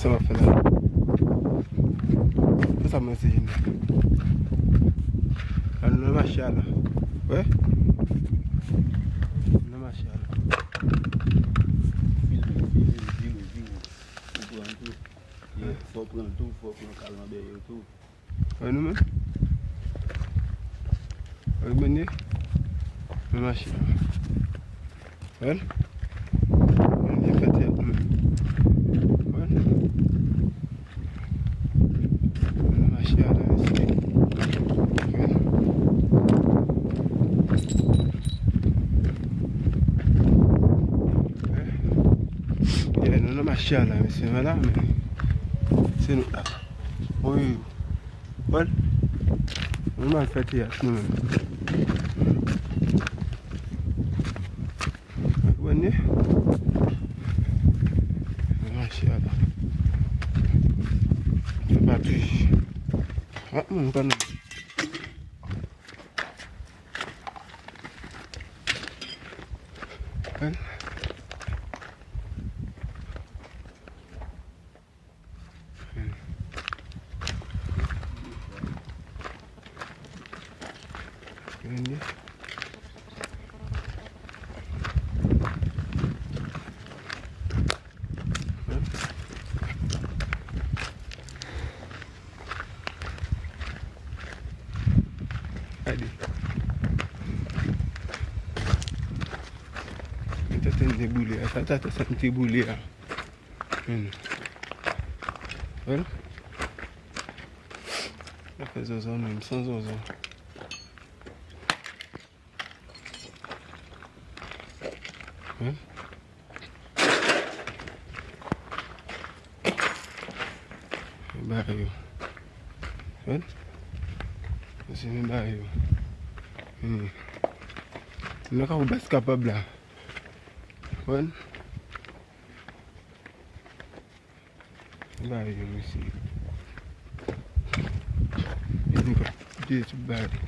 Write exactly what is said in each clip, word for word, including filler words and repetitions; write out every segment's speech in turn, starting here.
Sa m ap fè la. Fè sa mwen se jene. An nou nan mache a la. Wè? Nan mache a la. Vire, vire, vire, vire. Ou pran tou. Fò pran tou, fò pran kalanbè yo tou. Wè nou menm? Wè nou menm? Nou mache. Wè? Wè nou fè tèt nou. Wè? Nou mache a la, mesye. Wè? Wè? Yeah, nou nan mache a la, mesye. Wè la, men. Se nou. Wi. Wè. Nou mal fè teyat nou menm. Wè ni. Mache a la. Fè pa touj. Ah, moun pa nan. Wè. Gade. Mwen te tande boule a. Sa, sa, sa, sa, m te boule a. Men. Wè l? L ap fè zòzò menm, san zòzò. Wè l? Men bagay yo. Wè l? Se men bagay yo. Men. Nou ka ou bas kapab la. Wè l? Bagay yo, mesye. Vini pa de tout bagay.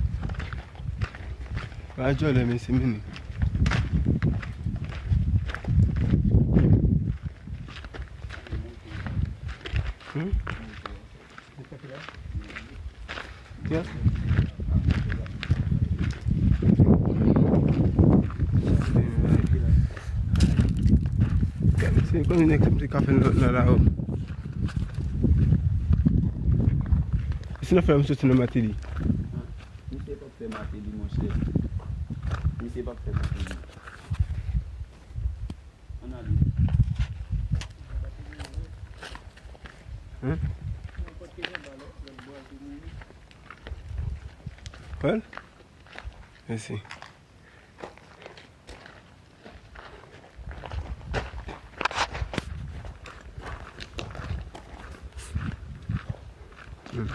Pa djòlè, mesye, vini. Hmm? Yeah. Se kòm nèg se ka fè nan la la o. Si nan fè m soti nan Mateli. Misye p ap fè Mateli, monchè. Misye p ap fè Mateli. Ann ale. Hein? Pran l? Mèsi. Hmm.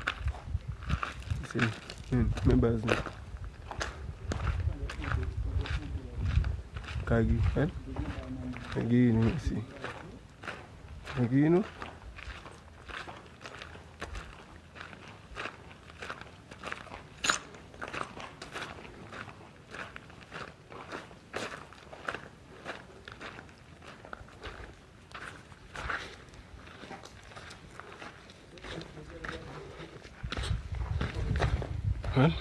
Se, hmm, men baz la. Kagi, hein? Kagi nou isi. Kagi nou. Hein?